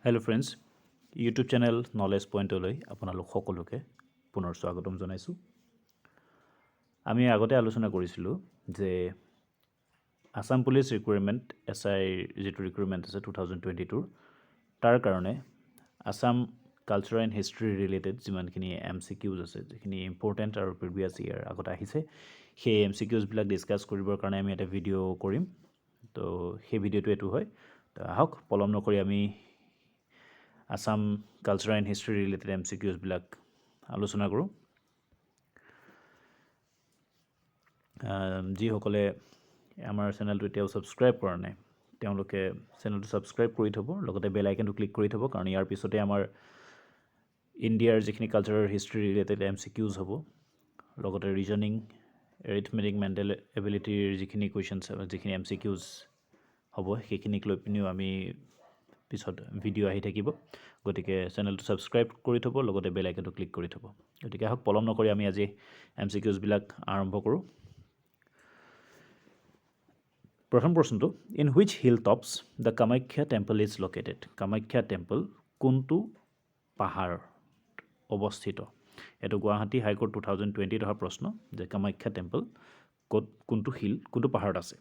Hello friends, YouTube channel knowledge পইণ্টলৈ আপোনালোক সকলোকে পুনৰ স্বাগতম জনাইছোঁ। আমি আগতে আলোচনা কৰিছিলোঁ যে আছাম পুলিচ ৰিক্ৰুইটমেণ্ট, এছ আইৰ যিটো ৰিক্ৰুইটমেণ্ট আছে 2022ৰ, তাৰ কাৰণে Assam culture and history related যিমানখিনি এমচিকিউজ আছে, যিখিনি ইম্পৰ্টেণ্ট আৰু প্ৰিভিয়াছ ইয়েৰ আগত আহিছে, সেই এমচিকিউজবিলাক ডিছকাছ কৰিবৰ কাৰণে আমি এটা ভিডিঅ' কৰিম। তো সেই ভিডিঅ'টো এইটো হয়। তো আহক, পলম নকৰি আমি Assam culture and history related এমচিকিউজবিলাক আলোচনা কৰোঁ। যিসকলে আমাৰ চেনেলটো এতিয়াও ছাবস্ক্ৰাইব কৰা নাই, তেওঁলোকে চেনেলটো ছাবস্ক্ৰাইব কৰি থ'ব, লগতে বেল আইকনটো ক্লিক কৰি থ'ব, কাৰণ ইয়াৰ পিছতে আমাৰ ইণ্ডিয়াৰ যিখিনি কালচাৰেল হিষ্ট্ৰী ৰিলেটেড এমচিকিউজ হ'ব, লগতে ৰিজনিং, এৰিথমেটিক, মেণ্টেল এবিলিটিৰ যিখিনি কুৱেশ্যনছ, যিখিনি এমচিকিউজ হ'ব, সেইখিনিক লৈ পিনিও আমি পিছত ভিডিঅ' আহি থাকিব। গতিকে চেনেলটো ছাবস্ক্ৰাইব কৰি থ'ব, লগতে বেল আইকনটো ক্লিক কৰি থ'ব। গতিকে আহক, পলম নকৰি আমি আজি এমচিকিউজবিলাক আৰম্ভ কৰোঁ। প্ৰথম প্ৰশ্নটো, in which hill tops the Kamakhya temple is located? Kamakhya temple কোনটো পাহাৰত অৱস্থিত? এইটো গুৱাহাটী হাইকোৰ্ট 2020ত অহা প্ৰশ্ন যে কামাখ্যা টেম্পল ক'ত, কোনটো হিল, কোনটো পাহাৰত আছে?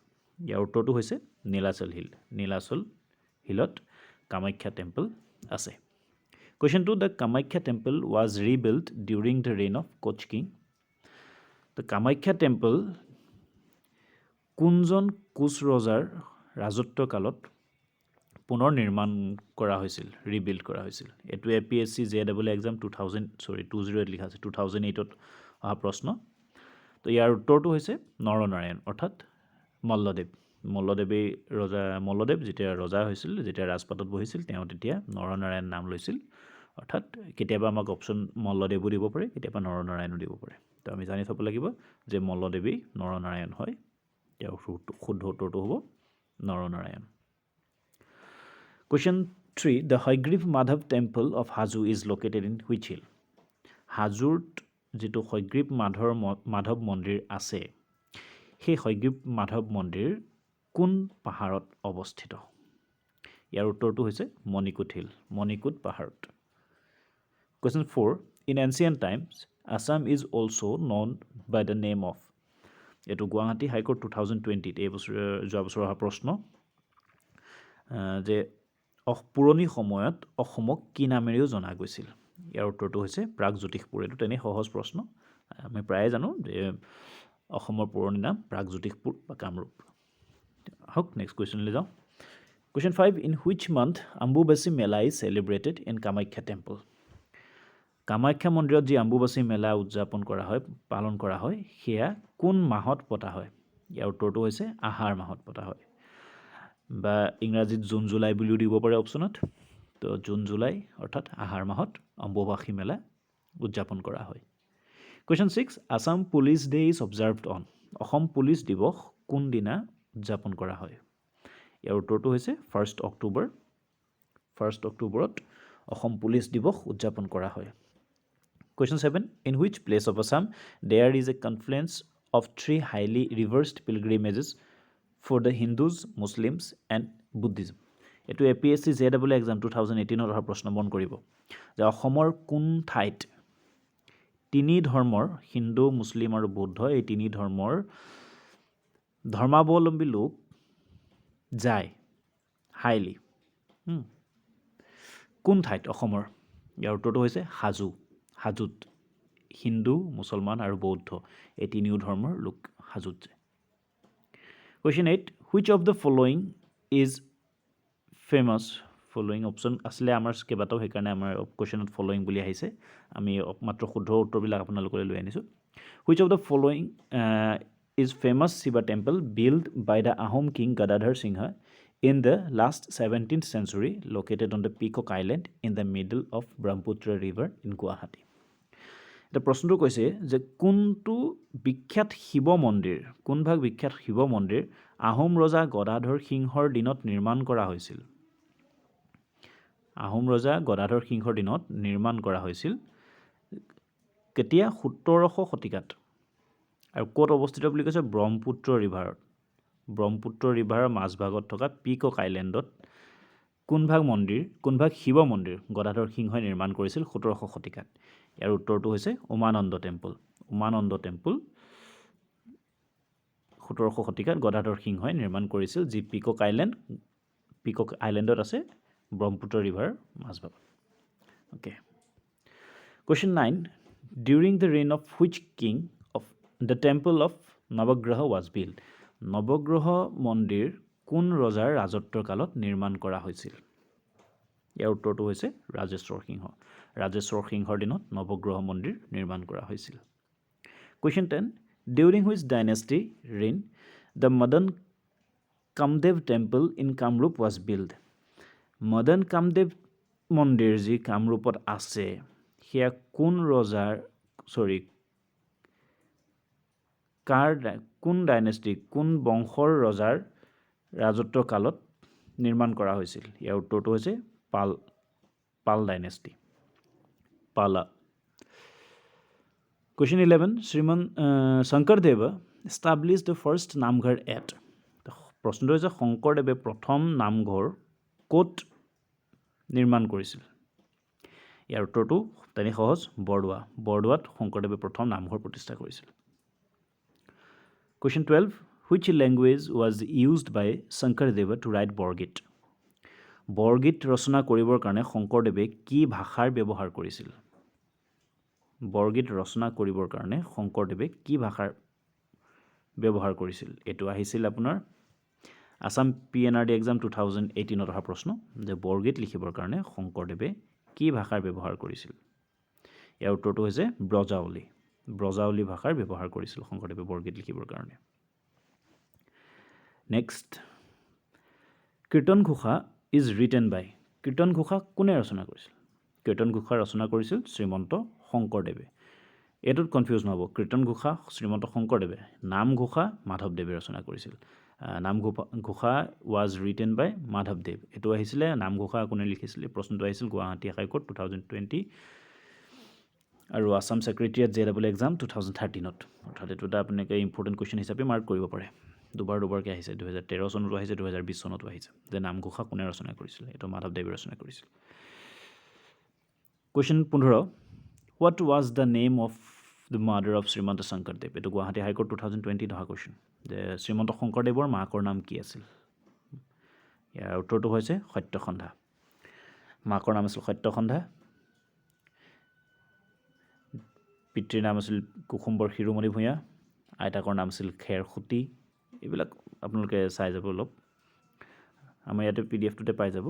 ইয়াৰ উত্তৰটো হৈছে নীলাচল হিল। নীলাচল হিলত কামাখ্যা টেম্পল আছে। Question 2, the Kamakhya temple was rebuilt during the reign of Koch king? The Kamakhya temple কোনজন কোচ ৰজাৰ ৰাজত্বকালত পুনৰ নিৰ্মাণ কৰা হৈছিল, ৰিবিল্ড কৰা হৈছিল? এইটো APSC J double exam 2000, sorry, 208 লিখা আছে, 2008ত অহা প্ৰশ্ন। তো ইয়াৰ উত্তৰটো হৈছে নৰনাৰায়ণ, অৰ্থাৎ মল্লদেৱ। মল্লদেৱেই ৰজা। মল্লদেৱ যেতিয়া ৰজা হৈছিল, যেতিয়া ৰাজপাটত বহিছিল, তেওঁ তেতিয়া নৰনাৰায়ণ নাম লৈছিল। অৰ্থাৎ কেতিয়াবা আমাক অপশ্যন মল্লদেৱো দিব পাৰে, কেতিয়াবা নৰনাৰায়ণো দিব পাৰে। তো আমি জানি থ'ব লাগিব যে মল্লদেৱেই নৰনাৰায়ণ হয়। তেওঁৰ শুদ্ধ উত্তৰটো হ'ব Naranarayan. Question 3, the Hayagriva Madhava temple of Hajo is located in which hill? হাজোত যিটো হয়গ্ৰীৱ মাধৱ মন্দিৰ আছে, সেই হয়গ্ৰীৱ মাধৱ মন্দিৰ কোন পাহাৰত অৱস্থিত? ইয়াৰ উত্তৰটো হৈছে মণিকূট হিল, মণিকূট পাহাৰত। Question 4, in ancient times Assam is also known by the name of? এইটো গুৱাহাটী হাইকোৰ্ট 2020ত এই বছৰ, যোৱা বছৰ অহা প্ৰশ্ন যে পুৰণি সময়ত অসমক কি নামেৰেও জনা গৈছিল? ইয়াৰ উত্তৰটো হৈছে প্ৰাগজ্যোতিষপুৰ। এইটো তেনেই সহজ প্ৰশ্ন। আমি প্ৰায়ে জানো যে অসমৰ পুৰণি নাম প্ৰাগজ্যোতিষপুৰ বা কামৰূপ। আহক, নেক্সট কুৱেশ্যনলৈ যাওঁ। Question 5, in which month Ambubachi Mela is celebrated in Kamakhya temple? Kamakhya মন্দিৰত যি আম্বুবাচী মেলা উদযাপন কৰা হয়, পালন কৰা হয়, সেয়া কোন মাহত পতা হয়? ইয়াৰ উত্তৰটো হৈছে আহাৰ মাহত পতা হয়, বা ইংৰাজীত জুন জুলাই বুলিও দিব পাৰে অপশ্যনত। তো জুন জুলাই, অৰ্থাৎ আহাৰ মাহত অম্বুবাচী মেলা উদযাপন কৰা হয়। Question 6, Assam Police Day is observed on? Assam police দিৱস কোনদিনা উদযাপন কৰা হয়? ইয়াৰ উত্তৰটো হৈছে ফাৰ্ষ্ট অক্টোবৰ। ফাৰ্ষ্ট অক্টোবৰত অসম পুলিচ দিৱস উদযাপন কৰা হয়। Question 7, in which place of Assam there is a confluence of three highly revered pilgrimages for the Hindus, Muslims and Buddhism? এইটো APSC J double exam 2018ত অহা প্ৰশ্ন। মন কৰিব যে অসমৰ কোন ঠাইত তিনি ধৰ্মৰ, হিন্দু, মুছলিম আৰু বৌদ্ধ, এই তিনি ধৰ্মৰ ধৰ্মাৱলম্বী লোক যায় হাইলি, কোন ঠাইত অসমৰ? ইয়াৰ উত্তৰটো হৈছে হাজো। হাজোত হিন্দু, মুছলমান আৰু বৌদ্ধ এই তিনিও ধৰ্মৰ লোক হাজোত যায়। Question 8, which of the following is famous? Following option আছিলে আমাৰ কেইবাটাও, সেইকাৰণে আমাৰ কুৱেশ্যনত ফ'ল'য়িং বুলি আহিছে। আমি মাত্ৰ শুদ্ধ উত্তৰবিলাক আপোনালোকলৈ লৈ আনিছোঁ। Which of the following is famous Shiva temple built by the Ahom king Gadadhar Singha in the last 17th century, located on the Peacock Island in the middle of Brahmaputra river in Guwahati? এতিয়া প্ৰশ্নটো কৈছে যে কোনটো বিখ্যাত শিৱ মন্দিৰ, কোনভাগ বিখ্যাত শিৱ মন্দিৰ আহোম ৰজা গদাধৰ সিংহৰ দিনত নিৰ্মাণ কৰা হৈছিল? আহোম ৰজা গদাধৰ সিংহৰ দিনত নিৰ্মাণ কৰা হৈছিল কেতিয়া? 17শ শতিকাত। আৰু ক'ত অৱস্থিত বুলি কৈছে? ব্ৰহ্মপুত্ৰ ৰিভাৰত, ব্ৰহ্মপুত্ৰ ৰিভাৰৰ মাজভাগত থকা পিকক আইলেণ্ডত। কোনভাগ মন্দিৰ, কোনভাগ শিৱ মন্দিৰ গদাধৰ সিংহই নিৰ্মাণ কৰিছিল 17শ শতিকাত? ইয়াৰ উত্তৰটো হৈছে উমানন্দ টেম্পল। উমানন্দ টেম্পল 17শ শতিকাত গদাধৰ সিংহই নিৰ্মাণ কৰিছিল, যি পিকক আইলেণ্ড, পিকক আইলেণ্ডত আছে, ব্ৰহ্মপুত্ৰ ৰিভাৰ মাজভাগত। Okay, question 9, during the reign of which king of the temple of Navagraha was built? নৱগ্ৰহ মন্দিৰ কোন ৰজাৰ ৰাজত্বৰ কালত নিৰ্মাণ কৰা হৈছিল? ইয়াৰ উত্তৰটো হৈছে ৰাজেশ্বৰ সিংহ। ৰাজেশ্বৰ সিংহৰ দিনত নৱগ্ৰহ মন্দিৰ নিৰ্মাণ কৰা হৈছিল। Question 10, during which dynasty reign the Madan Kamdev temple in Kamrup was built? Madan Kamdev মন্দিৰ যি কামৰূপত আছে, সেয়া কোন ৰজাৰ, চৰি, কাৰ, কোন ডাইনেষ্টি, কোন বংশৰ ৰজাৰ ৰাজত্ব কালত নিৰ্মাণ কৰা হৈছিল? ইয়াৰ উত্তৰটো হৈছে পাল ডাইনেষ্টি, পালা। Question 11, Shriman Sankardev establish the first Namghar at? প্ৰশ্নটো হৈছে শংকৰদেৱে প্ৰথম নামঘৰ ক'ত নিৰ্মাণ কৰিছিল? ইয়াৰ উত্তৰটো তেনেই সহজ, বৰদোৱা। বৰদোৱাত শংকৰদেৱে প্ৰথম নামঘৰ প্ৰতিষ্ঠা কৰিছিল। Question 12, which language was used by Sankardev to write Borgeet? বৰগীত ৰচনা কৰিবৰ কাৰণে শংকৰদেৱে কি ভাষাৰ ব্যৱহাৰ কৰিছিল? বৰগীত ৰচনা কৰিবৰ কাৰণে শংকৰদেৱে কি ভাষাৰ ব্যৱহাৰ কৰিছিল? এইটো আহিছিল আপোনাৰ আছাম PNRD exam 2018ত অহা প্ৰশ্ন যে বৰগীত লিখিবৰ কাৰণে শংকৰদেৱে কি ভাষাৰ ব্যৱহাৰ কৰিছিল? ইয়াৰ উত্তৰটো হৈছে ব্ৰজাৱলী। ব্ৰজাৱলী ভাষাৰ ব্যৱহাৰ কৰিছিল শংকৰদেৱে বৰগীত লিখিবৰ কাৰণে। Next, Kirtan Ghosha is written by? Kirtan Ghosha কোনে ৰচনা কৰিছিল? কীৰ্তন ঘোষা ৰচনা কৰিছিল শ্ৰীমন্ত শংকৰদেৱে। এইটোত কনফিউজ নহ'ব। কীৰ্তন ঘোষা শ্ৰীমন্ত শংকৰদেৱে, নামঘোষা মাধৱদেৱে ৰচনা কৰিছিল। Namghosha was written by Madhabdev. এইটো আহিছিলে, নামঘোষা কোনে লিখিছিল, এই প্ৰশ্নটো আহিছিল গুৱাহাটী হাইকোৰ্ট 2020 আৰু Assam secretariat J double exam 2013ত। অৰ্থাৎ এইটো এটা আপোনালোকে ইম্পৰ্টেণ্ট কুৱেশ্যন হিচাপে মাৰ্ক কৰিব পাৰে। দুবাৰ দুবাৰকৈ আহিছে, 2013 চনতো আহিছে, 2020 চনতো আহিছে যে নামঘোষা কোনে ৰচনা কৰিছিল। এইটো মাধৱদেৱে ৰচনা কৰিছিল। Question 15, what was the name of the mother of Srimanta Sankardev? এইটো গুৱাহাটী হাইকোৰ্ট 2020ত অহা কুৱেশ্যন যে শ্ৰীমন্ত শংকৰদেৱৰ মাকৰ নাম কি আছিল? ইয়াৰ উত্তৰটো হৈছে সত্যসন্ধা। মাকৰ নাম আছিল সত্যসন্ধা, পিতৃৰ নাম আছিল কুসুম্বৰ শিৰোমণি ভূঞা, আইতাকৰ নাম আছিল খেৰসূতী। এইবিলাক আপোনালোকে চাই যাব অলপ, আমাৰ ইয়াতে পিডিএফটোতে পাই যাব।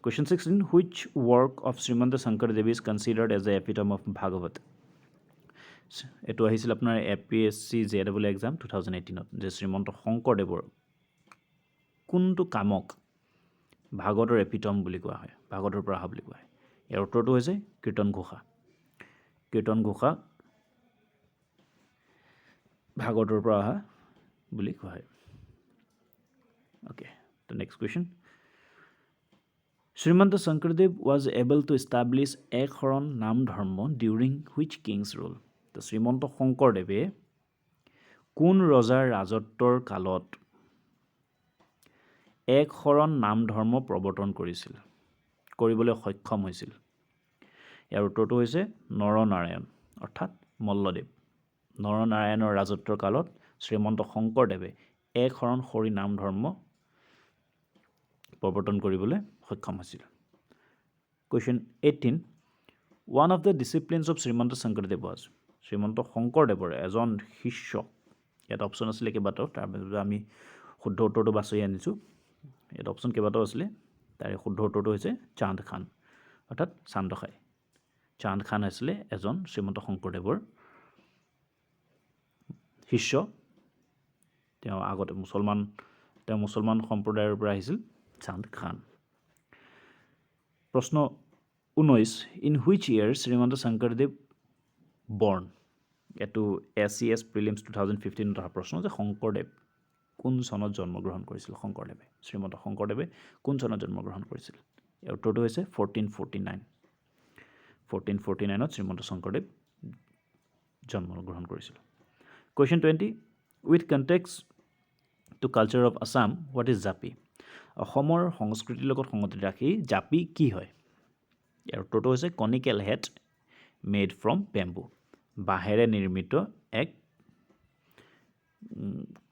Question 16, which work of Srimanta Sankardev is considered as a epitome of Bhagavat? এইটো আহিছিল আপোনাৰ APSC J double exam 2018ত যে শ্ৰীমন্ত শংকৰদেৱৰ কোনটো কামক ভাগৱতৰ এপিটম বুলি কোৱা হয়, ভাগৱতৰ পৰা অহা বুলি কোৱা হয়? ইয়াৰ উত্তৰটো হৈছে কীৰ্তন ঘোষা। কীৰ্তন ঘোষা ভাগৱতৰ পৰা অহা বুলি কোৱা হয়। Okay, the next question, Srimanta Sankardev was able to establish Ek Saran Nam Dharma during which king's rule? তো শ্ৰীমন্ত শংকৰদেৱে কোন ৰজাৰ ৰাজত্বৰ কালত এক শৰণ নাম ধৰ্ম প্ৰৱৰ্তন কৰিছিল, কৰিবলৈ সক্ষম হৈছিল? ইয়াৰ উত্তৰটো হৈছে নৰনাৰায়ণ, অৰ্থাৎ মল্লদেৱ। নৰনাৰায়ণৰ ৰাজত্বৰ কালত শ্ৰীমন্ত শংকৰদেৱে এক শৰণ হৰি নাম ধৰ্ম প্ৰৱৰ্তন কৰিবলৈ সক্ষম হৈছিল। Question 18, one of the disciples of Srimanta Sankardev was? Srimanta শংকৰদেৱৰ এজন শিষ্য, ইয়াত অপশ্যন আছিলে কেইবাটাও, তাৰপিছত আমি শুদ্ধ উত্তৰটো বাছনি আনিছোঁ। ইয়াত অপশ্যন কেইবাটাও আছিলে, তাৰে শুদ্ধ উত্তৰটো হৈছে চান্দ খান, অৰ্থাৎ চান্দখাই। চান্দ খান আছিলে এজন শ্ৰীমন্ত শংকৰদেৱৰ শিষ্য। তেওঁ আগতে মুছলমান, তেওঁ মুছলমান সম্প্ৰদায়ৰ পৰা আহিছিল, চান্দ খান। প্ৰশ্ন 19, in which year Srimanta Sankardev born? এইটো এচিএছ প্ৰিলিমছ 2015ত অহা প্ৰশ্ন যে শংকৰদেৱ কোন চনত জন্মগ্ৰহণ কৰিছিল? শংকৰদেৱে, শ্ৰীমন্ত শংকৰদেৱে কোন চনত জন্মগ্ৰহণ কৰিছিল? ইয়াৰ উত্তৰটো হৈছে 1449। 1449ত শ্ৰীমন্ত শংকৰদেৱ জন্মগ্ৰহণ কৰিছিল। Question 20, with context to culture of Assam, what is Japi? অসমৰ সংস্কৃতিৰ লগত সংগতি ৰাখি জাপি কি হয়? ইয়াৰ উত্তৰটো হৈছে conical hat made from bamboo, বাঁহেৰে নিৰ্মিত এক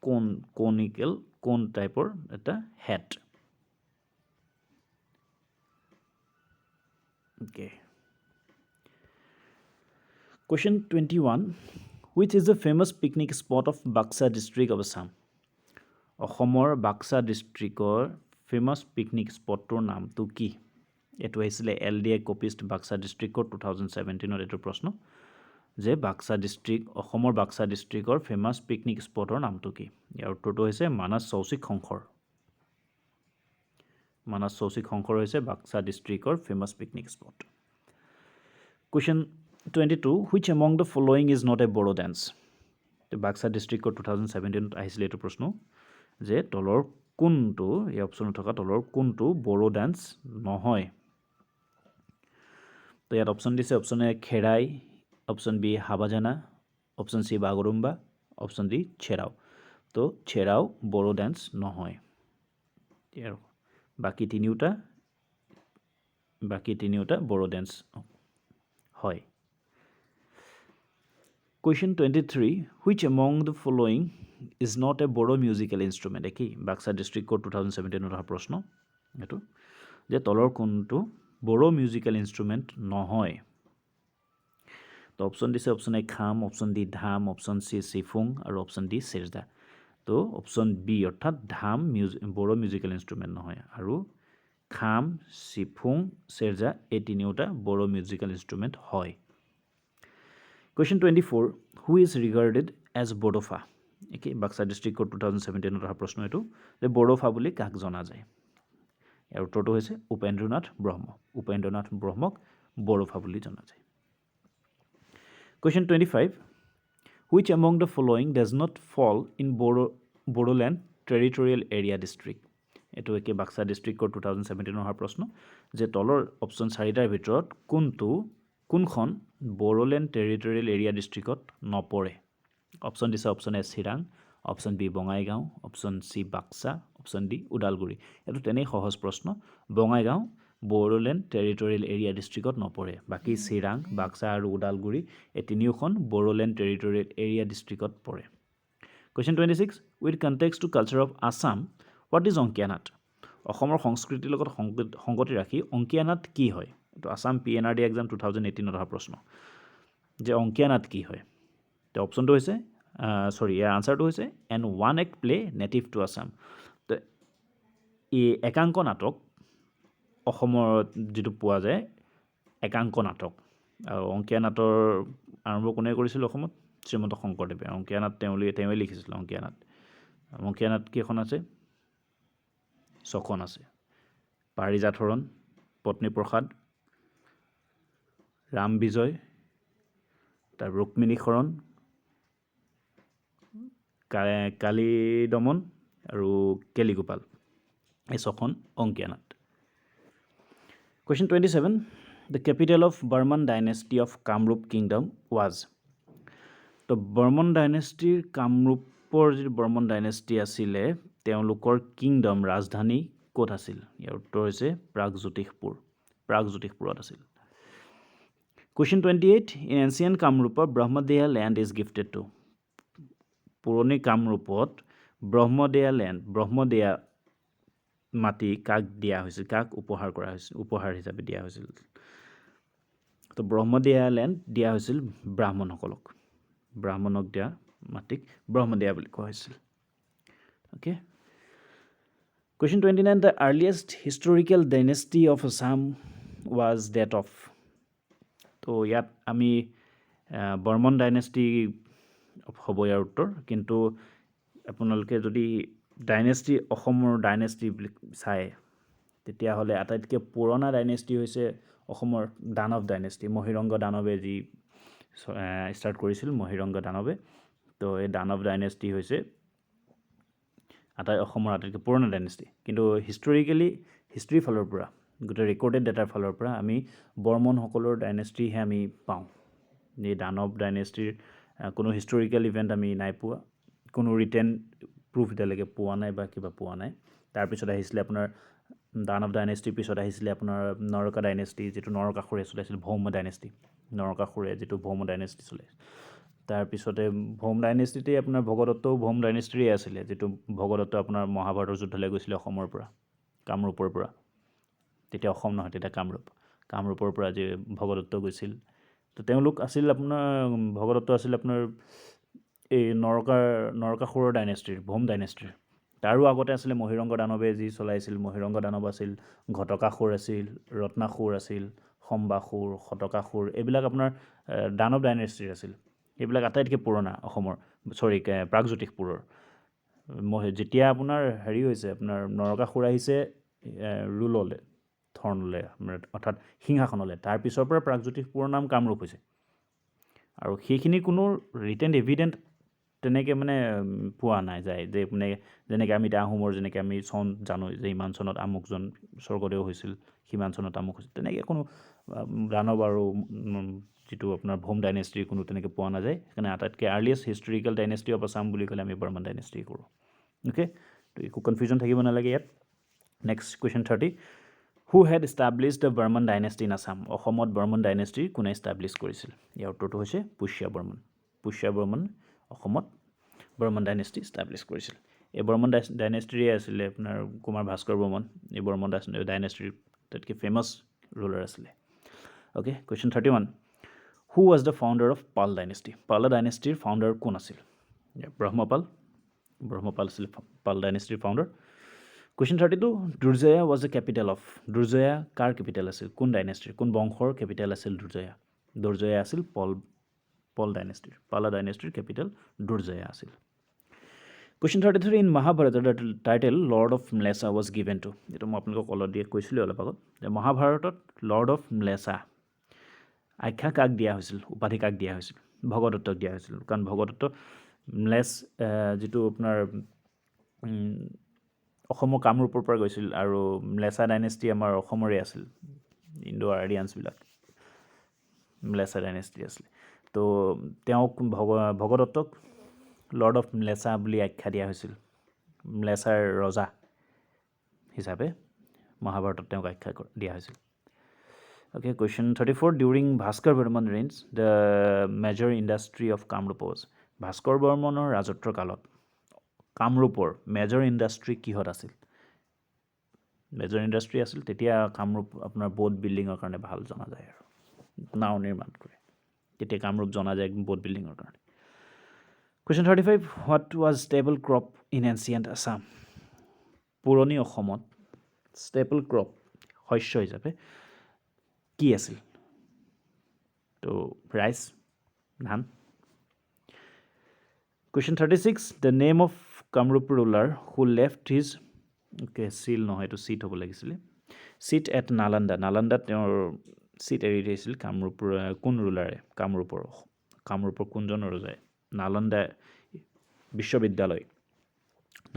কোন কনিকেল কোন টাইপৰ এটা hat. Okay. Question 21, which is the famous picnic spot of Baksa district of Assam? অসমৰ বাক্সা ডিষ্ট্ৰিক্টৰ ফেমাছ পিকনিক স্পটটোৰ নামটো কি? এইটো আহিছিলে এল ডি এ কপিষ্ট বাক্সা ডিষ্ট্ৰিক্টৰ 2017ত এইটো প্ৰশ্ন যে বাক্সা ডিষ্ট্ৰিক্ট, অসমৰ বাক্সা ডিষ্ট্ৰিক্টৰ ফেমাছ পিকনিক স্পটৰ নামটো কি? ইয়াৰ উত্তৰটো হৈছে মানাছ চৌচিক শংকৰ। মানাছ চৌচিক শংকৰ হৈছে বাক্সা ডিষ্ট্ৰিক্টৰ famous picnic spot. Question 22, which among the following is not a Bodo dance? Baksa ডিষ্ট্ৰিক্টৰ 2017ত আহিছিলে এইটো প্ৰশ্ন যে তলৰ কোনটো, এই অপশ্যনত থকা তলৰ কোনটো বড়ো ডান্স নহয়? তো ইয়াত অপশ্যন দিছে, option A Kherai, option B Habajana, option C Bagurumba, option D Cheraw. তো চেৰাও বড়ো ডান্স নহয়, ইয়াৰ বাকী তিনিওটা বড়ো ডান্স হয়। Question 23, which among the following is not a Bodo musical instrument? একেই বাক্সা ডিষ্ট্ৰিক্টৰ 2017ত অহা প্ৰশ্ন এইটো যে তলৰ কোনটো বড়ো মিউজিকেল ইনষ্ট্ৰুমেণ্ট নহয়? তো অপশ্যন দিছে, অপশ্যন এ খাম, অপশ্যন ডি ধাম, অপশ্যন চি চিফুং আৰু অপশ্যন ডি চেৰজা। তো অপশ্যন বি অৰ্থাৎ ধাম বড়ো মিউজিকেল ইনষ্ট্ৰুমেণ্ট নহয় আৰু খাম, চিফুং, চেৰজা এই তিনিওটা বড়ো মিউজিকেল ইনষ্ট্ৰুমেণ্ট হয়। Question 24, who is regarded as Bodofa? একেই বাক্সা ডিষ্ট্ৰিক্টৰ 2017ত অহা প্ৰশ্ন এইটো যে বড়োফা বুলি কাক জনা যায়? ইয়াৰ উত্তৰটো হৈছে উপেন্দ্ৰনাথ ব্ৰহ্ম। উপেন্দ্ৰনাথ ব্ৰহ্মক বড়োফা বুলি জনা যায়। Question 25, which among the following does not fall in Bodoland Territorial Area district? এইটো একে বাক্সা ডিষ্ট্ৰিক্টৰ 2017ত অহা প্ৰশ্ন যে তলৰ অপশ্যন চাৰিটাৰ ভিতৰত কোনখন বড়োলেণ্ড টেৰিটৰিয়েল এৰিয়া ডিষ্ট্ৰিক্টত নপৰে? অপশ্যন দিছে, option A Chirang, option B Bongaigaon, option C Baksa, option D Udalguri. এইটো তেনেই সহজ প্ৰশ্ন। বঙাইগাঁও বড়োলেণ্ড টেৰিটৰিয়েল এৰিয়া ডিষ্ট্ৰিক্টত নপৰে। বাকী চিৰাং, বাক্সা আৰু ওদালগুৰি এই তিনিওখন বড়োলেণ্ড টেৰিটৰিয়েল এৰিয়া ডিষ্ট্ৰিক্টত পৰে। Question 26, with context to culture of Assam, what is Ankiya Naat? অসমৰ সংস্কৃতিৰ লগত সংগতি ৰাখি অংকীয়া নাট কি হয়? এইটো আছাম PNRD exam 2018ত অহা প্ৰশ্ন যে অংকীয়া নাট কি হয়। তো অপশ্যনটো হৈছে, চৰি, ইয়াৰ আনচাৰটো হৈছে an one act play native to Assam. তো এই একাংক নাটক অসমত যিটো পোৱা যায় একাংক নাটক, আৰু অংকীয়া নাটৰ আৰম্ভ কোনে কৰিছিল অসমত? শ্ৰীমন্ত শংকৰদেৱে। অংকীয়া নাট তেওঁৱে লিখিছিল অংকীয়া নাট। অংকীয়া নাট কেইখন আছে? ছখন আছে। পাৰিজাত হৰণ, পত্নীপ্ৰসাদ, ৰাম বিজয়, তাৰ ৰুক্মিণী হৰণ, কালী দমন আৰু কেলিগোপাল, এই ছখন অংকীয়া নাট। Question 27, the capital of Barman dynasty of Kamrup kingdom was? তো বৰ্মন ডাইনেষ্টিৰ, কামৰূপৰ যিটো বৰ্মন ডাইনেষ্টি আছিলে, তেওঁলোকৰ কিংডম ৰাজধানী ক'ত আছিল? ইয়াৰ উত্তৰ হৈছে প্ৰাগজ্যোতিষপুৰ, প্ৰাগজ্যোতিষপুৰত আছিল। Question 28, in ancient Kamrupa Brahmadeya land is gifted to? পুৰণি কামৰূপত ব্ৰহ্মদেয়া লেণ্ড, ব্ৰহ্মদেয়া মাটি কাক দিয়া হৈছিল, কাক উপহাৰ কৰা হৈছিল, উপহাৰ হিচাপে দিয়া হৈছিল? তো ব্ৰহ্মদেয়া লেণ্ড দিয়া হৈছিল ব্ৰাহ্মণসকলক। ব্ৰাহ্মণক দিয়া মাটিক ব্ৰহ্মদেয়া বুলি কোৱা হৈছিল। Okay, question 29, the earliest historical dynasty of Assam was that of? তো ইয়াত আমি বৰ্মন ডাইনেষ্টি হ'ব ইয়াৰ উত্তৰ। কিন্তু আপোনালোকে যদি ডাইনেষ্টি, অসমৰ ডাইনেষ্টি বুলি চায়, তেতিয়াহ'লে আটাইতকৈ পুৰণা ডাইনেষ্টি হৈছে অসমৰ দানৱ ডাইনেষ্টি। মহিৰংগ দানৱে যি ষ্টাৰ্ট কৰিছিল, মহিৰংগ দানৱে, তো এই দানৱ ডাইনেষ্টি হৈছে অসমৰ আটাইতকৈ পুৰণা ডাইনেষ্টি। কিন্তু হিষ্টৰিকেলি, হিষ্ট্ৰীৰ ফালৰ পৰা, গোটেই ৰেকৰ্ডেড ডেটাৰ ফালৰ পৰা আমি বৰ্মনসকলৰ ডাইনেষ্টিহে আমি পাওঁ। এই দানৱ ডাইনেষ্টিৰ কোনো হিষ্টৰিকেল ইভেণ্ট আমি নাই পোৱা, কোনো ৰিটেন প্ৰুফ এতিয়ালৈকে পোৱা নাই বা কিবা পোৱা নাই। তাৰপিছত আহিছিলে আপোনাৰ দানৱ ডাইনেষ্টিৰ পিছত আহিছিলে আপোনাৰ নৰকা ডাইনেষ্টি, যিটো নৰকাসুৰে চলাইছিল, ভৌম ডাইনেষ্টি, নৰকাসুৰে যিটো ভৌম ডাইনেষ্টি চলাইছিল। তাৰপিছতে ভৌম ডাইনেষ্টিতেই আপোনাৰ ভগদত্তও ভৌম ডাইনেষ্টিৰে আছিলে, যিটো ভগদত্ত আপোনাৰ মহাভাৰতৰ যুদ্ধলৈ গৈছিলে অসমৰ পৰা, কামৰূপৰ পৰা। তেতিয়া অসম নহয়, তেতিয়া কামৰূপ, কামৰূপৰ পৰা যে ভগদত্ত গৈছিল। তো তেওঁলোক আছিল আপোনাৰ, ভগদত্ত আছিল আপোনাৰ এই নৰকাসুৰৰ ডাইনেষ্টিৰ, ভৌম ডাইনেষ্টিৰ। তাৰো আগতে আছিলে মহিৰংগ দানৱে যি চলাইছিল, মহিৰংগ দানৱ আছিল, ঘটকাসুৰ আছিল, ৰত্নাসুৰ আছিল, সম্বাসুৰ, শতকাসুৰ, এইবিলাক আপোনাৰ দানৱ ডাইনেষ্টিৰ আছিল। এইবিলাক আটাইতকৈ পুৰণা অসমৰ, চৰি, প্ৰাগজ্যোতিষপুৰৰ। যেতিয়া আপোনাৰ হেৰি হৈছে, আপোনাৰ নৰকাসুৰ আহিছে ৰুললৈ, থৰ্ণলৈ, অৰ্থাৎ সিংহাসনলৈ, তাৰ পিছৰ পৰা প্ৰাগজ্যোতিষপুৰৰ নাম কামৰূপ হৈছে। আৰু সেইখিনি কোনো ৰিটেন এভিডেণ্ট তেনেকৈ মানে পোৱা নাই যায় যে মানে যেনেকৈ আমি এতিয়া আহোমৰ যেনেকৈ আমি চন জানো যে ইমান চনত আমুকজন স্বৰ্গদেউ হৈছিল, সিমান চনত আমুক হৈছিল, তেনেকৈ কোনো দানৱ আৰু যিটো আপোনাৰ ভৌম ডাইনেষ্টিৰ কোনো তেনেকৈ পোৱা নাযায়। সেইকাৰণে আটাইতকৈ earliest historical dynasty of Assam বুলি ক'লে আমি বৰ্মন ডাইনেষ্টি কৰোঁ। অ'কে, তো একো কনফিউজন থাকিব নালাগে ইয়াত। Next question 30, who had establish the Barman dynasty in Assam? অসমত বৰ্মন ডাইনেষ্টিৰ কোনে ইষ্টাব্লিছ কৰিছিল? ইয়াৰ উত্তৰটো হৈছে পুষ্য বৰ্মন। পুষ্য বৰ্মন অসমত বৰ্মন ডাইনেষ্টি ইষ্টাব্লিছ কৰিছিল। এই বৰ্মন ডাইনেষ্টিৰে আছিলে আপোনাৰ কুমাৰ ভাস্কৰ বৰ্মন, এই বৰ্মন ডাইনেষ্টিৰ আটাইতকৈ ফেমাছ ৰুলাৰ আছিলে। Okay, question 31, who was the founder of Pala dynasty? Pala ডাইনেষ্টিৰ ফাউণ্ডাৰ কোন আছিল? ব্ৰহ্মপাল, ব্ৰহ্মপাল আছিল পাল ডাইনেষ্টিৰ founder. Question 32, Durjaya was the capital of? Durjaya car capital আছিল? কোন ডাইনেষ্টিৰ, কোন বংশৰ কেপিটেল আছিল দুৰ্জয়া? দুৰ্জয়া আছিল পল ডাইনেষ্টিৰ, পালা ডাইনেষ্টিৰ কেপিটেল দুৰ্জয়া আছিল। Question 33, in Mahabharata the title Lord of Mlechchha was given to? এইটো মই আপোনালোকক অলপ দিয়ে কৈছিলোঁ অলপ আগত যে মহাভাৰতত লৰ্ড অফ ম্লেছা আখ্যা কাক দিয়া হৈছিল, উপাধি কাক দিয়া হৈছিল? ভগদত্তক দিয়া হৈছিল। কাৰণ ভগদত্ত ম্লেছ যিটো আপোনাৰ অসমৰ কামৰূপৰ পৰা গৈছিল আৰু ম্লেছা ডাইনেষ্টি আমাৰ অসমৰে আছিল, ইণ্ডো আৰিয়ানছবিলাক ম্লেছা ডাইনেষ্টি আছিলে। তো তেওঁক ভগদত্তক লৰ্ড অফ ম্লেছা বুলি আখ্যা দিয়া হৈছিল, ম্লেছাৰ ৰজা হিচাপে মহাভাৰতত তেওঁক আখ্যা দিয়া হৈছিল। Okay, question 34, during Bhaskar Varman reigns the major industry of Kamrup was? Bhaskar বৰ্মনৰ ৰাজত্বৰ কালত কামৰূপৰ মেজৰ ইণ্ডাষ্ট্ৰি কিহত আছিল? মেজৰ ইণ্ডাষ্ট্ৰি আছিল তেতিয়া কামৰূপ আপোনাৰ বোট বিল্ডিঙৰ কাৰণে ভাল জনা যায় আৰু নাও নিৰ্মাণ কৰে, তেতিয়া কামৰূপ জনা যায় বোট বিল্ডিঙৰ কাৰণে। Question 35, what was staple crop in ancient Assam? পুৰণি অসমত ষ্টেপল ক্ৰপ শস্য হিচাপে কি আছিল? তো ৰাইচ, ধান। Question 36, the name of Kamrup ruler who left his, okay, seal নহয়, এইটো চিট হ'ব লাগিছিলে, চিট এট নালান্দা। নালান্দাত তেওঁৰ চিট এৰি দিছিল কামৰূপ কোন ৰুলাৰে? কামৰূপৰ কোনজন ৰজাই নালন্দা বিশ্ববিদ্যালয়,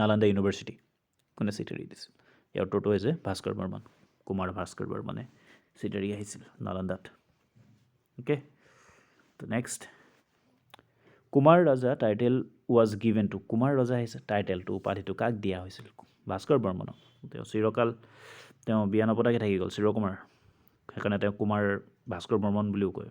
নালান্দা ইউনিভাৰ্চিটি কোনে চিট এৰি দিছিল? ইয়াৰ উত্তৰটো হৈছে ভাস্কৰ বৰ্মন, কুমাৰ ভাস্কৰ বৰ্মনে চিট এৰি আহিছিল নালন্দাত। অ'কে, তো next, Kumar Raja title was given to? Kumar ৰজা আহিছে টাইটেলটো, উপাধিটো কাক দিয়া হৈছিল? ভাস্কৰ বৰ্মনক। তেওঁ চিৰকাল তেওঁ বিয়া নপতাকৈ থাকি গ'ল, চিৰকুমাৰ, সেইকাৰণে তেওঁ কুমাৰ ভাস্কৰ বৰ্মন বুলিও কয়।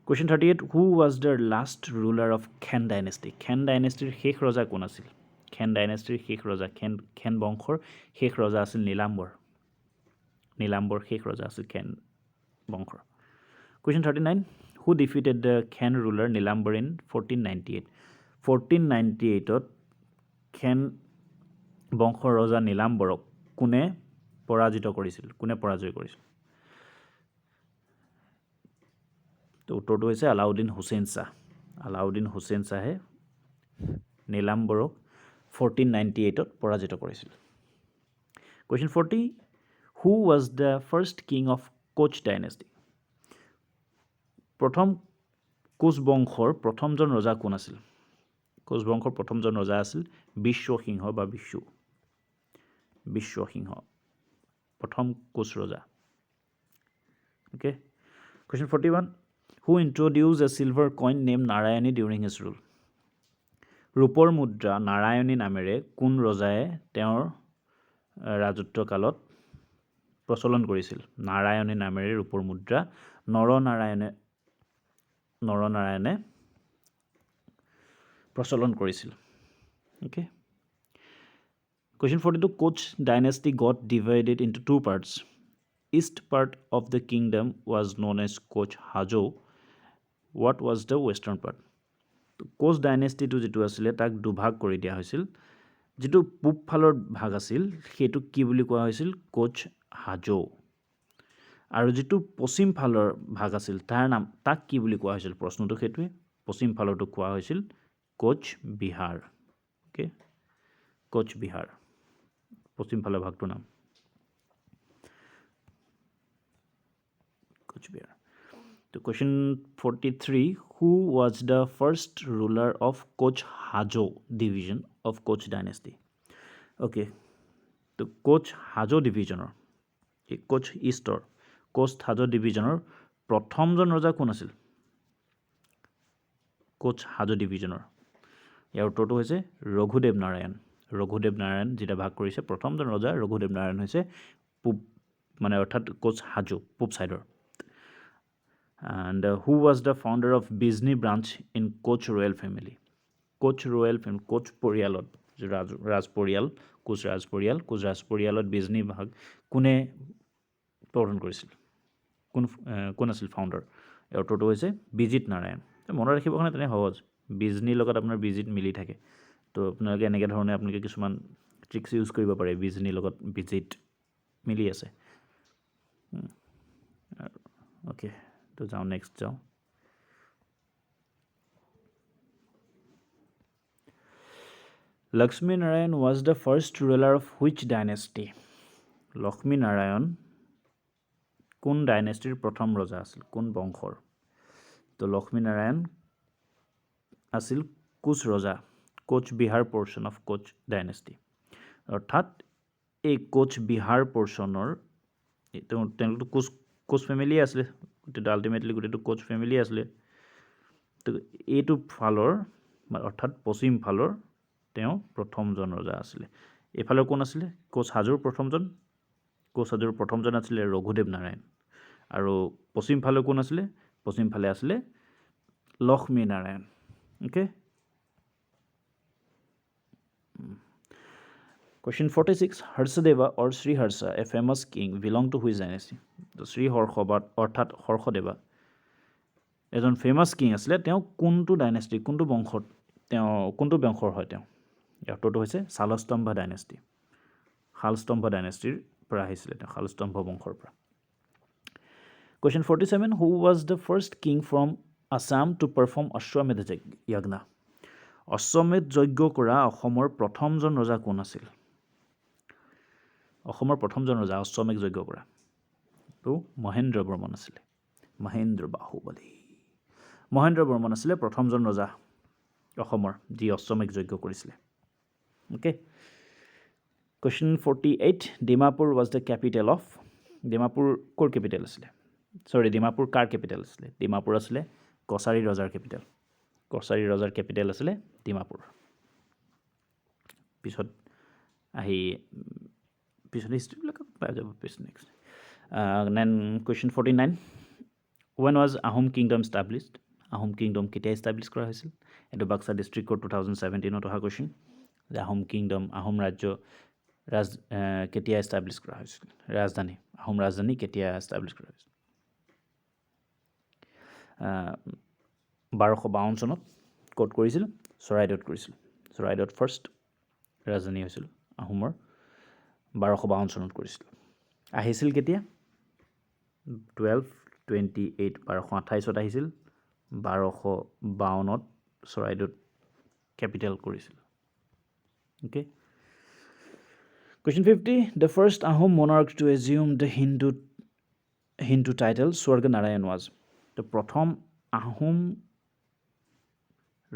Question 38, who was the last ruler of Khen dynasty? খেন ডাইনেষ্টিৰ শেষ ৰজা কোন আছিল? খেন ডাইনেষ্টিৰ শেষ ৰজা, খেন বংশৰ শেষ ৰজা আছিল নীলাম্বৰ। নীলাম্বৰ শেষ ৰজা আছিল খেন বংশৰ। Question 39, who defeated the Khen ruler Nilambar in 1498? 1498ত খেন বংশৰ ৰজা নীলাম্বৰক কোনে পৰাজিত কৰিছিল, কোনে পৰাজয় কৰিছিল? তো উত্তৰটো হৈছে আলাউদ্দিন হুছেইন শ্বাহ। আলাউদ্দিন হুছেইন শ্বাহে নীলাম্বৰক 1498ত পৰাজিত কৰিছিল। Question 40, who was the first king of Koch dynasty? প্ৰথম কোচ বংশৰ প্ৰথমজন ৰজা কোন আছিল? কোচ বংশৰ প্ৰথমজন ৰজা আছিল বিশ্বসিংহ বা বিশু, বিশ্বসিংহ প্ৰথম কোচ ৰজা। Okay, question 41, who introduce a silver coin name Narayani during his rule? ৰূপৰ মুদ্ৰা নাৰায়ণী নামেৰে কোন ৰজাই তেওঁৰ ৰাজত্বকালত প্ৰচলন কৰিছিল? নাৰায়ণী নামেৰে ৰূপৰ মুদ্ৰা নৰনাৰায়ণে প্ৰচলন কৰিছিল। Okay, question 42, Koch dynasty got divided into two parts. East part of the kingdom was known as Koch Hajo. What was the western part? Koch ডাইনেষ্টিটো যিটো আছিলে তাক দুভাগ কৰি দিয়া হৈছিল। যিটো পূব ফালৰ ভাগ আছিল সেইটোক কি বুলি কোৱা হৈছিল? কোচ হাজো। আৰু যিটো পশ্চিম ফালৰ ভাগ আছিল তাৰ নাম, তাক কি বুলি কোৱা হৈছিল? প্ৰশ্নটো সেইটোৱে। পশ্চিম ফালৰটোক কোৱা হৈছিল কোচ বিহাৰ। অ'কে, কোচ বিহাৰ পশ্চিম ফালৰ ভাগটোৰ নাম কোচ বিহাৰ। তো question 43, who was the first ruler of Koch Hajo division of Koch dynasty? Okay, তো কোচ হাজো ডিভিজনৰ, এই কোচ ইষ্টৰ কোচ হাজো ডিভিজনৰ প্ৰথমজন ৰজা কোন আছিল? কোচ হাজো ডিভিজনৰ ইয়াৰ উত্তৰটো হৈছে ৰঘুদেৱ নাৰায়ণ। ৰঘুদেৱ নাৰায়ণ যেতিয়া ভাগ কৰিছে, প্ৰথমজন ৰজা ৰঘুদেৱ নাৰায়ণ হৈছে পূব, মানে অৰ্থাৎ কোচ হাজো পূব ছাইডৰ। And who was the founder of Bijni branch in Koch royal family? Koch royal family, Koch পৰিয়ালত ৰাজপৰিয়াল, কোচ ৰাজপৰিয়াল, কোচ ৰাজপৰিয়ালত বিজনী ভাগ কোনে প্ৰৱৰ্তন কৰিছিল? কোন আছিল ফাউণ্ডাৰ? ইয়াৰ উত্তৰটো হৈছে বিজিত নাৰায়ণ। মনত ৰাখিবৰ কাৰণে তেনে সহজ, বিজনীৰ লগত আপোনাৰ বিজিত মিলি থাকে। তো আপোনালোকে এনেকৈ ধৰণে আপোনালোকে কিছুমান ট্ৰিক্স ইউজ কৰিব পাৰে, বিজনীৰ লগত বিজিত মিলি আছে। অ'কে, তো যাওঁ নেক্সট যাওঁ। Lakshmi Narayan was the first ruler of which dynasty? Lakshmi Narayan কোন ডাইনেষ্টিৰ প্ৰথম ৰজা আছিল, কোন বংশৰ? তো লক্ষ্মী নাৰায়ণ আছিল কোচ ৰজা, Koch Bihar portion of Koch dynasty. অৰ্থাৎ এই কোচ বিহাৰ পৰ্চনৰ তেওঁলোকতো কোচ ফেমিলিয়ে আছিলে, গোটেইটো আল্টিমেটলি গোটেইটো কোচ ফেমিলিয়ে আছিলে। তো এইটো ফালৰ অৰ্থাৎ পশ্চিম ফালৰ তেওঁ প্ৰথমজন ৰজা আছিলে। এইফালৰ কোন আছিলে? কোচ হাজোৰ প্ৰথমজন, কোচ হাজোৰ প্ৰথমজন আছিলে ৰঘুদেৱ নাৰায়ণ। আৰু পশ্চিম ফালে কোন আছিলে? পশ্চিম ফালে আছিলে Lakshmi Narayan. Okay, question 46, Harshadeva or Shri Harsha, a famous king, belong to which dynasty? Shri Harsha বা অৰ্থাৎ হৰ্ষদেৱা এজন ফেমাছ কিং আছিলে, তেওঁ কোনটো ডাইনেষ্টি, কোনটো বংশত, তেওঁ কোনটো বংশৰ হয় তেওঁ? ইয়াৰ উত্তৰটো হৈছে শালস্তম্ভ ডাইনেষ্টি। শালস্তম্ভ ডাইনেষ্টিৰ পৰা আহিছিলে তেওঁ, শালস্তম্ভ বংশৰ পৰা। Question 47, who was the first king from Assam to perform Ashwamedha Yajna? অশ্বমেধ যজ্ঞ কৰা অসমৰ প্ৰথমজন ৰজা কোন আছিল? অসমৰ প্ৰথমজন ৰজা অশ্বমেধ যজ্ঞ কৰা তো মহেন্দ্ৰ বৰ্মন আছিলে। মহেন্দ্ৰ বাহুবলী, মহেন্দ্ৰ বৰ্মন আছিলে প্ৰথমজন ৰজা অসমৰ যি অশ্বমেধ যজ্ঞ কৰিছিলে। Okay, question 48, Dimapur was the capital of, Dimapur ক'ৰ কেপিটেল আছিলে? চৰি, ডিমাপুৰ কাৰ কেপিটেল আছিলে? ডিমাপুৰ আছিলে কছাৰী ৰজাৰ কেপিটেল। কছাৰী ৰজাৰ কেপিটেল আছিলে ডিমাপুৰ। পিছত আহি পিছত হিষ্ট্ৰীবিলাকত পাই যাব পিছত next. Then question 49, when was Ahom kingdom established? Ahom kingdom কেতিয়া এষ্টাব্লিছ কৰা হৈছিল? এইটো বাক্সা ডিষ্ট্ৰিক্টৰ 2017 অহা কুৱেশ্যন, যে আহোম কিংডম, আহোম ৰাজ্য কেতিয়া এষ্টাব্লিছ কৰা হৈছিল? ৰাজধানী, আহোম ৰাজধানী কেতিয়া এষ্টাব্লিছ কৰা হৈছিল? 1252 চনত। ক'ত কৰিছিল? চৰাইদেউত কৰিছিল। চৰাইদেউত ফাৰ্ষ্ট ৰাজধানী হৈছিল আহোমৰ, 1252 চনত কৰিছিল। আহিছিল কেতিয়া? 1228, 1228 আহিছিল। 1252 চৰাইদেউত কেপিটেল কৰিছিল। Okay, question 50, the first Ahom monarch to assume the Hindu title Swarga Narayan was? তো প্ৰথম আহোম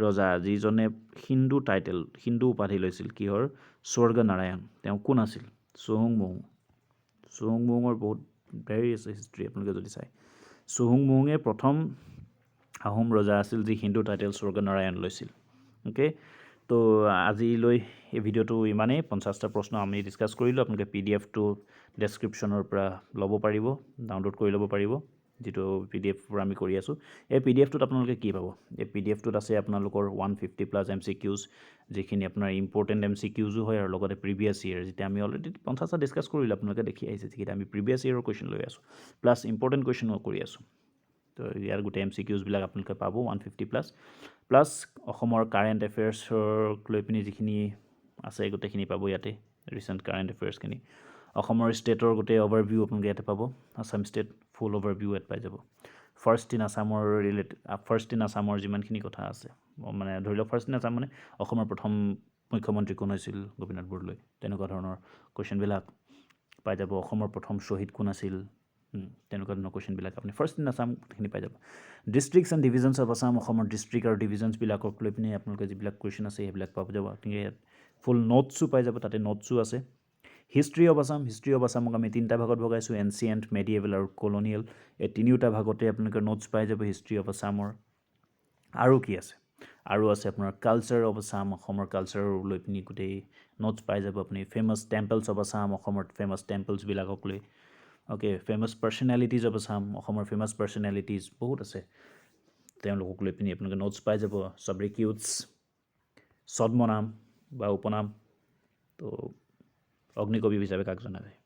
ৰজা যিজনে হিন্দু টাইটেল, হিন্দু উপাধি লৈছিল কিহৰ? স্বৰ্গ নাৰায়ণ। তেওঁ কোন আছিল? চুহুংমুং। চুহুংমুঙৰ বহুত ভেৰিয়াছ হিষ্ট্ৰী আপোনালোকে যদি চায়। চুহুংমুঙে প্ৰথম আহোম ৰজা আছিল যি হিন্দু টাইটেল স্বৰ্গ নাৰায়ণ লৈছিল। অ'কে, তো আজিলৈ এই ভিডিঅ'টো ইমানেই। 50টা প্ৰশ্ন আমি ডিছকাছ কৰিলোঁ। আপোনালোকে পিডিএফটো ডেছক্ৰিপশ্যনৰ পৰা ল'ব পাৰিব, ডাউনলোড কৰি ল'ব পাৰিব, যিটো পিডিএফ পৰা আমি কৰি আছোঁ। এই পিডিএফটোত আপোনালোকে কি পাব? এই পিডিএফটোত আছে আপোনালোকৰ 150+ MCQs, যিখিনি আপোনাৰ ইম্পৰ্টেণ্ট এমচিকিউজো হয় আৰু লগতে প্ৰিভিয়াছ ইয়েৰ। যেতিয়া আমি অলৰেডি 50টা ডিছকাছ কৰিলোঁ, আপোনালোকে দেখি আহিছে, যিকেইটা আমি প্ৰিভিয়াছ ইয়েৰৰ কুৱেশ্যন লৈ আছোঁ, প্লাছ ইম্পৰ্টেণ্ট কুৱেশ্যনো কৰি আছোঁ। তো ইয়াৰ গোটেই এমচিকিউজবিলাক আপোনালোকে পাব 150+। প্লাছ অসমৰ কাৰেণ্ট এফেয়াৰ্ছক লৈ পিনি যিখিনি আছে, গোটেইখিনি পাব ইয়াতে, ৰিচেণ্ট কাৰেণ্ট এফেয়াৰ্ছখিনি। অসমৰ ষ্টেটৰ গোটেই অভাৰভিউ আপোনালোকে ইয়াতে পাব। আছাম ষ্টেট ফুল অভাৰভিউ ইয়াত পাই যাব। ফাৰ্ষ্ট ইন আছামৰ ৰিলেটেড, ফাৰ্ষ্ট ইন আছামৰ যিমানখিনি কথা আছে, মানে ধৰি লওক ফাৰ্ষ্ট ইন আছাম মানে অসমৰ প্ৰথম মুখ্যমন্ত্ৰী কোন হৈছিল? গোপীনাথ বৰদলৈ। তেনেকুৱা ধৰণৰ কুৱেশ্যনবিলাক পাই যাব। অসমৰ প্ৰথম শ্বহীদ কোন আছিল? তেনেকুৱা ধৰণৰ কুৱেশ্যনবিলাক আপুনি ফাৰ্ষ্ট ইন আছাম গোটেইখিনি পাই যাব। Districts and divisions of Assam, অসমৰ ডিষ্ট্ৰিক্ট আৰু ডিভিজনছবিলাকক লৈ পিনি আপোনালোকে যিবিলাক কুৱেশ্যন আছে, সেইবিলাক পাব যাব। আপোনালোকে ইয়াত ফুল নোটছো পাই যাব, তাতে নোটছো আছে। History of Assam, history of আছামক আমি তিনিটা ভাগত ভগাইছোঁ, এনচিয়েণ্ট, মেডিয়েভেল আৰু কলনিয়েল। এই তিনিওটা ভাগতে আপোনালোকে নোটছ পাই যাব হিষ্ট্ৰী অফ আছামৰ। আৰু কি আছে? আৰু আছে আপোনাৰ কালচাৰ অফ আছাম। অসমৰ কালচাৰ লৈ পিনি গোটেই নোটছ পাই যাব আপুনি। ফেমাছ টেম্পলছ অফ আছাম, অসমৰ ফেমাছ টেম্পলছবিলাকক লৈ। Okay, famous personalities of Assam, অসমৰ ফেমাছ পাৰ্চনেলিটিজ বহুত আছে, তেওঁলোকক লৈ পিনি আপোনালোকে নোটছ পাই যাব। চাব্ৰিকিউটছ, ছদ্মনাম বা উপনাম, তো অগ্নিকবি হিচাপে কাক জনা যায়?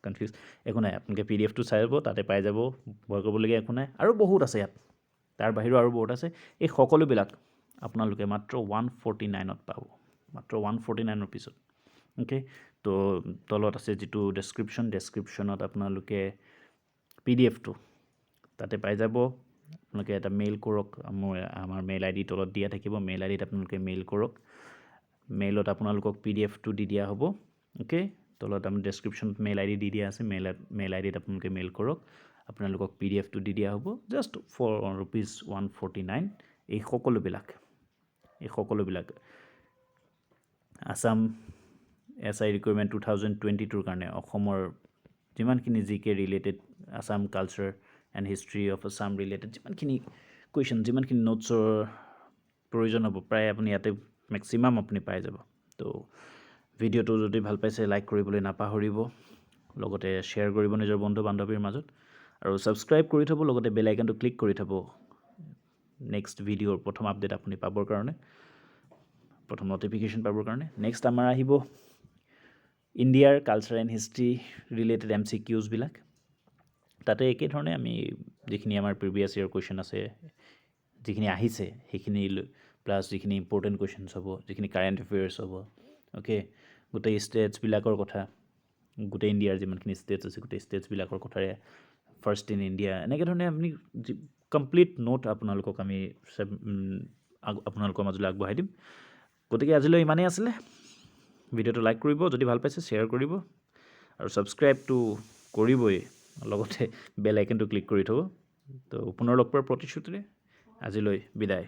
কনফিউজ? একো নাই, আপোনালোকে পিডিএফটো চাই ল'ব, তাতে পাই যাব। ভয় কৰিবলগীয়া একো নাই। আৰু বহুত আছে ইয়াত, তাৰ বাহিৰেও আৰু বহুত আছে। এই সকলোবিলাক আপোনালোকে মাত্ৰ 149ত পাব, মাত্ৰ 149 ৰুপিছত। অ'কে, তো তলত আছে যিটো ডেছক্ৰিপশ্যন, ডেছক্ৰিপশ্যনত আপোনালোকে পিডিএফটো তাতে পাই যাব। আপোনালোকে এটা মেইল কৰক। মোৰ আমাৰ মেইল আই ডি তলত দিয়া থাকিব। মেইল আই ডিত আপোনালোকে মেইল কৰক। মেইলত আপোনালোকক পিডিএফটো দি দিয়া হ'ব। অ'কে, তলত আমাৰ ডেছক্ৰিপশ্যনত মেইল আই ডি দি দিয়া আছে। মেইল আই ডিত আপোনালোকে মেইল কৰক, আপোনালোকক পিডিএফটো দি দিয়া হ'ব, just for ₹149। এই সকলোবিলাক আছাম SI recruitment 2022ৰ কাৰণে অসমৰ যিমানখিনি GK related, Assam culture and history of Assam related যিমানখিনি কুৱেশ্যন, যিমানখিনি নোটছৰ প্ৰয়োজন হ'ব, প্ৰায় আপুনি ইয়াতে মেক্সিমাম আপুনি পাই যাব। তো ভিডিঅ'টো যদি ভাল পাইছে, লাইক কৰিবলৈ নাপাহৰিব, লগতে শ্বেয়াৰ কৰিব নিজৰ বন্ধু বান্ধৱীৰ মাজত আৰু ছাবস্ক্ৰাইব কৰি থ'ব, লগতে বেল আইকনটো ক্লিক কৰি থ'ব নেক্সট ভিডিঅ'ৰ প্ৰথম আপডেট আপুনি পাবৰ কাৰণে, প্ৰথম ন'টিফিকেশ্যন পাবৰ কাৰণে। নেক্সট আমাৰ আহিব ইণ্ডিয়াৰ কালচাৰ এণ্ড হিষ্ট্ৰী ৰিলেটেড এমচিকিউজবিলাক। তাতে একেধৰণে আমি যিখিনি আমাৰ প্ৰিভিয়াছ ইয়েৰ কুৱেশ্যন আছে, যিখিনি আহিছে সেইখিনি, প্লাছ যিখিনি ইম্পৰ্টেণ্ট কুৱেশ্যনছ হ'ব, যিখিনি কাৰেণ্ট এফেয়াৰ্ছ হ'ব, অ'কে, গোটেই ষ্টেটছবিলাকৰ কথা, গোটেই ইণ্ডিয়াৰ যিমানখিনি ষ্টেটছ আছে, গোটেই ষ্টেটছবিলাকৰ কথাৰে, ফাৰ্ষ্ট ইন ইণ্ডিয়া, এনেকৈ ধৰণে আপুনি যি কমপ্লিট নোট আপোনালোকক আমি আপোনালোকৰ মাজলৈ আগবঢ়াই দিম। গতিকে আজিলৈ ইমানেই আছিলে। ভিডিঅ'টো লাইক কৰিব যদি ভাল পাইছে, শ্বেয়াৰ কৰিব আৰু ছাবস্ক্ৰাইবটো কৰিবই, লগতে বেল আইকনটো ক্লিক কৰি থ'ব। তো পুনৰ লগ পোৱাৰ প্ৰতিশ্ৰুতিৰে আজিলৈ বিদায়।